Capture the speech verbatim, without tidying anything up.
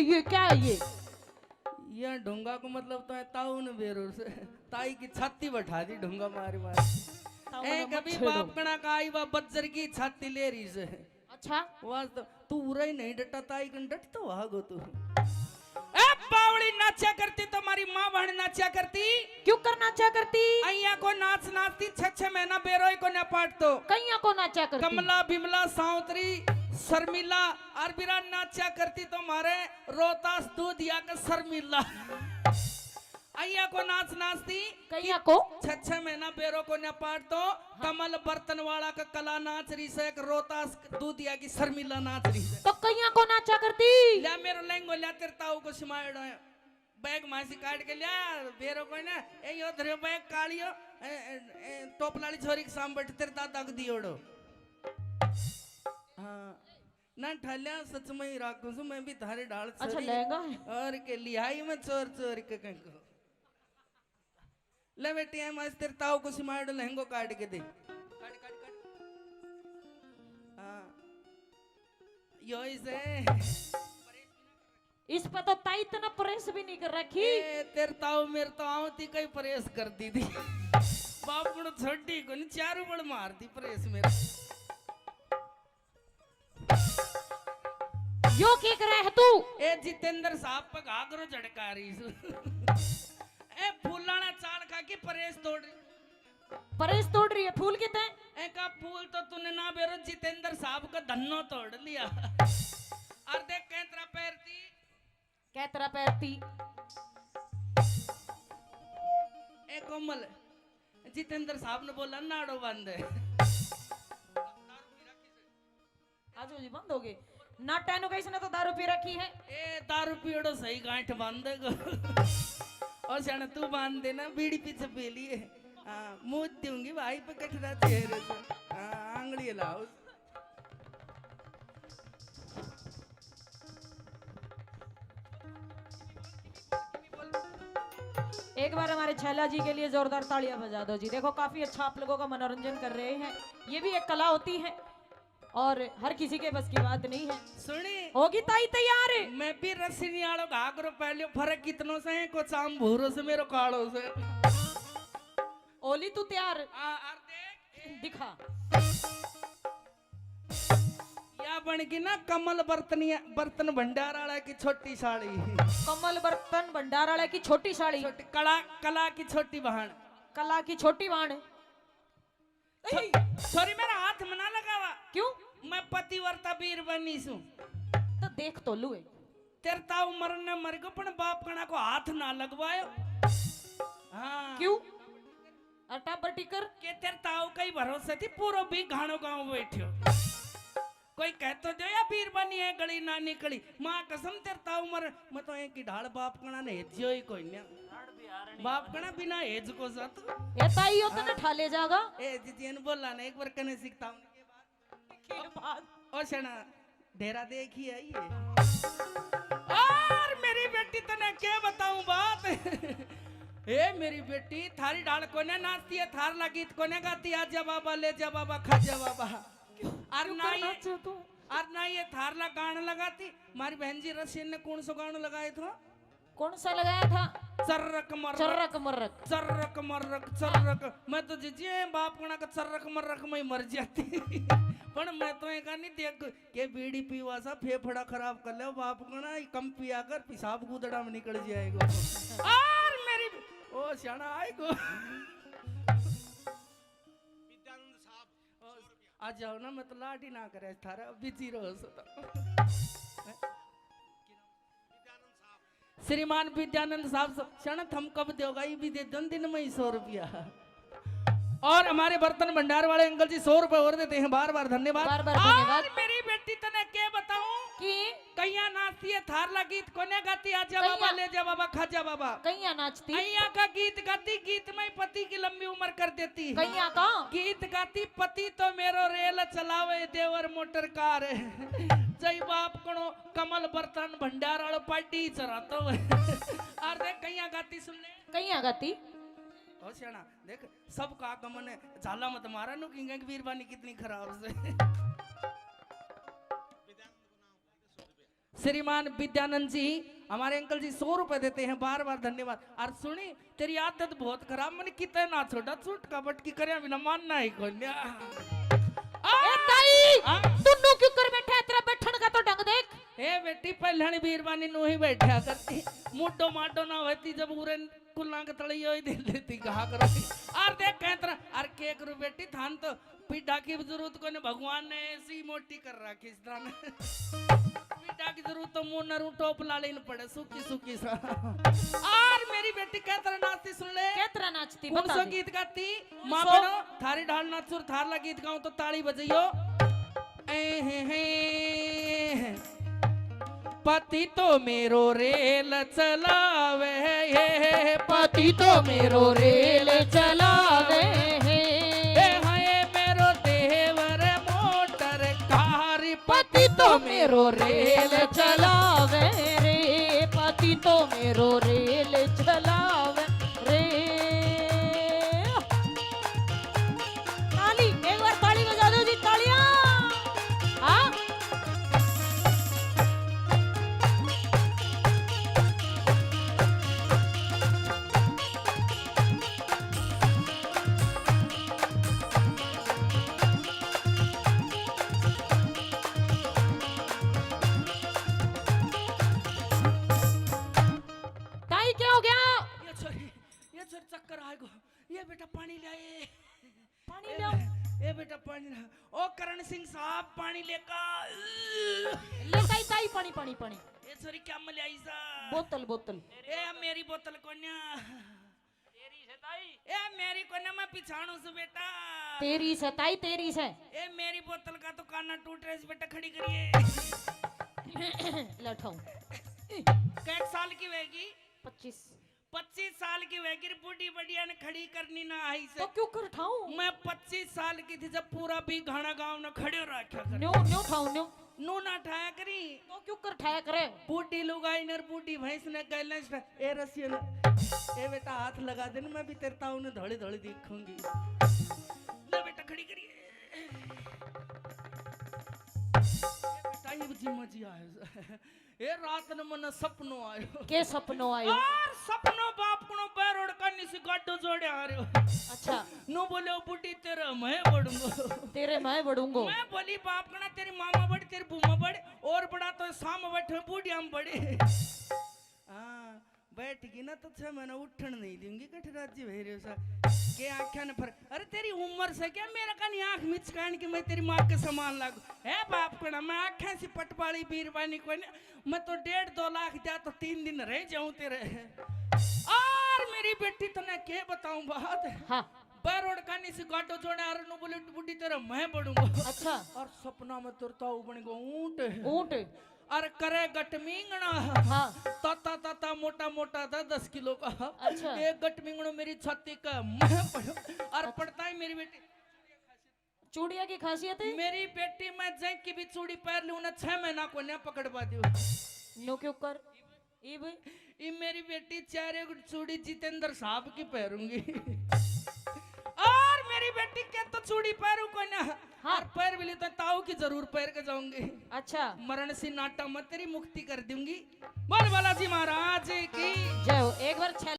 ये क्या है ये? ये ढूंगा को मतलब तो है ताऊ ने बेरो से ताई की छाती बैठा दी ढूंगा मारी मारी। ए कभी बापकणा का आई वा बज्जर की छाती ले रही से। अच्छा। वास्तव तू उरा ही नहीं डटा ताई कन डट तो वागो तू। ए बावली नाचा करती तो हमारी माँ बहन नाचा करती। क्यों कर नाचा करती? अइया को नाच नाचती छह छह महीना बेरोई को ना पाट तो। कैया को नाचा करती? कमला बिमला सावतरी शर्मिला और बिरा नाचा करती तो मारे रोहतास दूधिया के शर्मिला। अइया को नाच नाचती। कैया को? छह छह महीना बेरो को ना पाट तो। कमल बर्तन वाला का कला नाच रही से एक रोहतास दूधिया की शर्मिला नाच रही से। तो कैया को नाचा करती? ल्या मेरो लहंगो ल्या तेरे ताऊ को सिमायड़ो है। बैग मासी काट के ल्या बेरो को ना। ए यो धरियो बैग कालियो। ए, ए, ए, टोपलाली छोरी के साम बैठ तेरे दादा को दियोड़ो। हाँ। ना ठाल्या सच में ही राखू सु मैं भी थारे ढाल अच्छा सरी। लहंगा है। और के लिहाई में चोर चोर के कंको। ले बेटी है मास्टर ताऊ को सिमाड़ लहंगो काट के दे। काट काट काट। हाँ। यो इसे। इस पर तो ताई इतना प्रेस भी नहीं कर रखी। ए, तेरे ताऊ मेरे तो आवती कई प्रेस कर दी थी। बाप ने छोटी को नहीं चारू बड़ मार दी प्रेस मेरे। यो के करे है तू? ए जितेंद्र साहब पे घाघरो झड़का रही सु। ए फूलाना चाल खा के परेश तोड़ रही। परेश तोड़ रही है फूल के तय। ए का फूल तो तूने ना बेरो जितेंद्र साहब का धन्नो तोड़ लिया। और देख कैतरा पैरती। कैतरा पैरती। ए कोमल जितेंद्र साहब ने बोला नाड़ो बंद है। आज जी बंद हो गए। नाटा नु कैसे ना तो दारू पी रखी है। ए दारू पीड़ो सही गांठ बांध दे गो। और जाने तू बांध देना बीड़ी पीछे पी लिए। हाँ मूत दूंगी भाई पे कठरा चेहरे से। हाँ आंगली लाओ। एक बार हमारे छैला जी के लिए जोरदार तालियां बजा दो जी। देखो काफी अच्छा आप लोगों का मनोरंजन कर रहे हैं। ये भी एक कला होती है और हर किसी के बस की बात नहीं है। सुनी होगी ताई तैयार। मैं भी रस्सी नहीं आलो घाघरो पहले फर्क कितनो से है को चाम भूरो से मेरो कालो से। ओली तू तैयार। आ, आर देख दिखा। या बन गई ना कमल बर्तनिया बर्तन भंडार वाला की छोटी साली। कमल बर्तन भंडार वाला की छोटी साली। छोटी कला कला की छोटी बहन। कला की छोटी बहन। सॉरी मेरा हाथ में ना लगावा। क्यों? मैं पतिव्रता बीर बनी सू। तो देख तो लुए। तेरे ताऊ मरन ने मर गयो पण बाप कणा को हाथ ना लगवायो। हाँ। क्यों? और टाबर टिकर? के तेरे ताऊ का ही भरोसे थी पूरो भी घाणो गांव बैठ्यो। कोई कह तो दो या बीरबानी है गली ना निकली। माँ कसम तेरे ताऊ मर मैं तो एक ही ढाल बाप कणा ने हेजियो ही कोई ना। बाप कणा बिना हेज को सत। ए ताई यो तने ठा ले जागा। ए जितियन बोला ना एक बार कने सिखता हूँ। के बाद? ओ सना डेरा देखी है ये। और मेरी बेटी तने के बताऊं बात। ए मेरी बेटी थारी डाल कोने नाचती है थारला गीत कोने गाती आजा बाबा ले जा बाबा खा जा बाबा। और ना ये और ना ये थारला गान लगाती। मारी बहन जी रशियन ने कौन सो गान लगाए थो? कौन सा लगाया था? चर्रक मर्रक चर्रक मर्रक। चर्रक मर्रक चर्रक। मैं तो जिजिए बाप कणा का चर्रक मर्रक में ही मर जाती। पण मैं तो एक नहीं देख के बीड़ी पीवा सा फेफड़ा खराब कर ले बाप कणा ही कम पिया कर पेशाब गुदड़ा में निकल जाएगा। और मेरी ओ सियाना आएगो। आ जाओ ना मैं तो लाड ही ना करे थारा बिजी रहो सो तो। श्रीमान विद्यानंद साहब स- शणत हम कब दोगा ये भी दे दो दिन में ही सौ रुपया। और हमारे बर्तन भंडार वाले अंकल जी सौ रुपए और देते हैं बार बार धन्यवाद। बार बार धन्यवाद। और मेरी बेटी तने के बताऊं कि कैया नाचती है थारला गीत कोने गाती आजा बाबा कैया- ले जा बाबा खा जा बाबा। कैया नाचती कैया का गीत गाती गीत में ही पति की लंबी उम्र कर देती। कैया का गीत गाती पति तो मेरो रेल चलावे देवर मोटर कार। जय बाप कणो कमल बर्तन भंडार आलो पार्टी चरातो है। और देख कैया गाती सुन ले। कैया गाती ओ सियाना देख सबका आगमन है झाला मत मारा नु किंगे की बीरबानी कितनी खराब से। श्रीमान विद्यानंद जी, हमारे अंकल जी सौ रुपए देते हैं, बार बार धन्यवाद। और सुनी, तेरी आदत बहुत खराब, मन कितने ना छोड़ा, चुटका बटकी करया बिना मानना ही कोन्या। आ! ए ताई, आ! तू नू क्यों कर बैठा है? तेरा बैठन का तो ढंग देख। ए बेटी, पहलण बीरबानी नू ही बैठा करती, मुड्डो माडो ना होती जब उरे कुल्ला के तले यो ही दे देती, कहा करो। और देख कह तरह, और के करूँ बेटी, थान तो पीढ़ा की जरूरत कोनी, भगवान ने ऐसी मोटी कर रखी इस तरह। पीढ़ा की जरूरत तो मुंह नरू टोप लाले न पड़े, सूखी सूखी सा। और मेरी बेटी कह तरह नाचती, सुन ले। कह तरह नाचती, कौन बता सा दे। गीत गाती? कौन माँ सा? बनो, थारी ढाल नाचूर, थारला गीत गाऊं तो ताली बजाइयो। ए हे हे। पति तो मेरो रेल चलावे, ये पति तो मेरो रेल चलावे है। ए हाय मेरो देवर मोटर कार, पति तो मेरो रेल चलावे रे, पति तो मेरो रेल चलावे रे। ताली, एक बार ताली बजा दो जी, तालियां। हाँ? ताई, क्या हो गया? ये छोरी, ये छोरी चक्कर आएगो। ये बेटा पानी ले आए। पानी ए, ले आओ। ए बेटा पानी ले। ओ करण सिंह साहब, पानी लेका। ले ताई, ताई, पानी, पानी, पानी। ए छोरी, क्या ले आई सा? बोतल, बोतल। ए मेरी बोतल कोन्या। तेरी से ताई। ए मेरी कोन्या, मैं पिछाणू सु बेटा। तेरी से ताई, तेरी से। ए मेरी बोतल का तो काना टूट रहे से बेटा, खड़ी करिए। ले उठाऊं। कै साल की होगी? पच्चीस। पच्चीस साल की होगी रे, बूढ़ी बढ़िया ने खड़ी करनी ना आई से। तो क्यों कर उठाऊं? मैं पच्चीस साल की थी जब पूरा भी घाना गांव ने खड़े रखा कर। न्यू, न्यू उठाऊं, न्यू। नू ना उठाया करी। तो क्यों कर उठाया करे? बूढ़ी लुगाई ने बूढ़ी भैंस ने गैलेंस ए रसियन। ए बेटा हाथ लगा दे ना, मैं भी तेरे ताऊ ने धोली धोली देखूंगी। ले बेटा खड़ी करिए। ए बेटा ये जिम्मा जी आए। ए रात ने मने सपनो आयो। के सपनो आयो? और सपनो बाप कुणो बैरोड कानी से गाडो जोड़े आ रह्यो। अच्छा। नू बोले, "ओ बुड्ढी, तेरे मैं बड़ूंगो।" तेरे मैं बड़ूंगो। मैं बोली, "बाप कणा तेरी मामा बड़, तेरी बूमा बड़, और बड़ा तो साम बैठे बूढ़िया में बड़े।" हाँ, बैठ गई ना तो छह महीना उठण नहीं दूंगी, कठ राजी भई रह्यो सा। के आंख्या ने फर-, अरे तेरी उम्र से क्या मेरा कानी आंख मिचकान के मैं तेरी माँ के समान लागू? है बाप कणा, मैं आंख्या से पटवाली बीरबानी कोनी। मैं तो डेढ़ दो लाख दिया तो तीन दिन रह जाऊं तेरे। और मेरी बेटी तने के बताऊं बात। हाँ। बैरोड कानी से गाडो जोड़े आ रह्यो, नू बोले, "बुड्ढी तेरा मैं बड़ूंगा।" अच्छा। और सपना में तेरे ताऊ बन गो ऊंट। ऊंट। और करे गट मींगणा। हाँ। ताता ताता मोटा मोटा था दस किलो का। अच्छा। एक गट मींगणो मेरी छाती का मैं बड़ू। और अच्छा। पड़ता ही मेरी बेटी चूड़िया की खासियत है? मेरी बेटी, मैं जै की भी चूड़ी पहन लूं ना, छह महीना को न्या पकड़वा दूं। न्यू क्यों कर? इब? इब मेरी बेटी चार एक चूड़ी जितेंद्र साहब की पहरूंगी। और मेरी बेटी के तो चूड़ी पहरू को ना। हाँ। और पैर भी ली तो ताऊ की जरूर पहर के जाऊंगी। अच्छा। मरण सी नाटा मत तेरी मुक्ति कर दूंगी। बोल बालाजी महाराज की। जय हो। एक बार छह